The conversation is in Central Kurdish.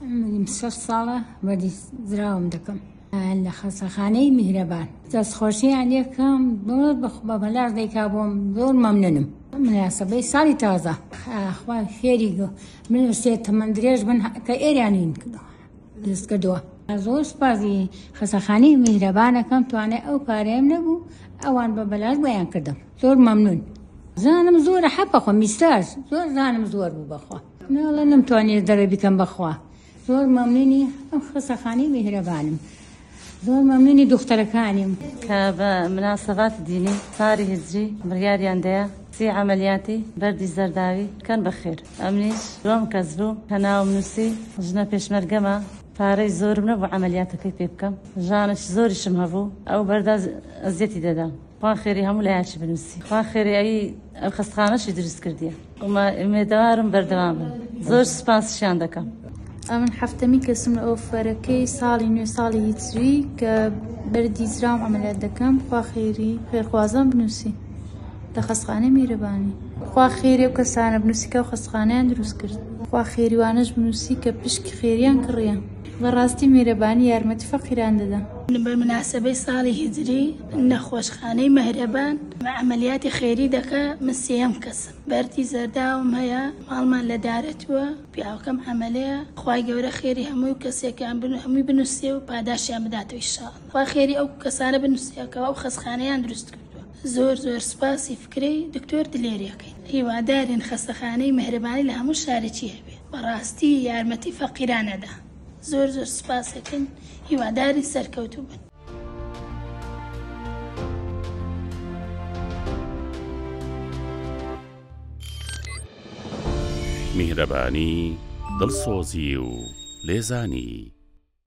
عومرم شەش ساڵە بەردی زراوم دەکەم لە خەسەخانەی میهرەبان دەستخۆشیان لێکەم زۆر بە بەلاش دەیکا بۆم زۆر مەمنونم مناسبەی ساڵی تازە خوا خێری بنووسێ تەمەن درێژ بن کە ئێرانین دروست کردووە زۆر سوپاسی خەسەخانەی میهرەبانەکەم توانای ئەو پارەیەم نەبوو ئەوان بە بەلاش بۆیان کردم زۆر مەمنون زانم زۆرە حەپە خۆم ئیستاش زۆر زانم زۆر بوو بەخوا ناڵە نەمتوانی دەرە بیکەم بەخوا زۆر مەمنونی ئەم خەسەخانەی میهرەبانم زۆر مەمنونی دختەرەکانیم. کە بە مناسەباتی دینی ساری هیجری بڕیاریان دەیا سی عەمەلیاتی بەردی زەرداوی بکەن بە خێر. ئەمنیش دووەم کەس بووم کە ناوم نووسی، ژنە پێشمەرگەمە، پارەی زۆرم نەبوو عەمەلیاتەکەی پێ بکەم، ژانێکی زۆریشم هەبوو، ئەو بەردە ئەزیەتی دەدام. خوا خێری هەموو لایەکی بنووسی. خوا خێری ئەی ئەو خەستخانەشی دروست کردیە. ئومێدەوارم بەردەوام بن. زۆر سوپاسیشیان دەکەم. ئەمن حەفتەمین کەسم لە ئۆفەرەکەی ساڵی نوێ ساڵی هیجری کە بەردی زراوم عەمەلیات دەکەم خوا خێری خێرخوازان بنووسی لە خەستخانەی میرەبانی خوا خێری ئەو کەسانە بنووسی کە ئەو خەستخانەیان دروست کرد خوا خێری وانەش بنووسی کە پشکی خێریان کڕیە بەڕاستی میرەبانی یارمەتی فەقیران دەدا. بە مناسەبەی ساڵی هیجری نەخۆشخانەی مەهرەبان عەمەلیاتی خێری دەکا من سێیەم کەسم بەردی زەرداوم هەیە ماڵمان لە دارەتووە پیاوەکەم عەمەلەیە خوای گەورە خێری هەموو کەسێکیان هەمووی بنوسێ و پاداشتیان بداتەوە ئیشاڵڵا خوا خێری ئەو کەسانە بنوسێ کەوا ئەو خەسخانەیان دروست کردووە زۆر زۆر سوپاسی فکرەی دکتۆر دلێری ئەکەین هیوادارین خەستەخانەی مهرەبانی لە هەموو شارێکی هەبێ بەڕاستی یارمەتی فەقیران ئەدا زۆر زۆر سوپاس ئەکەین هیوادارین سەرکەوتوو بن. میهرەبانی، دڵسۆزی و لێزانی.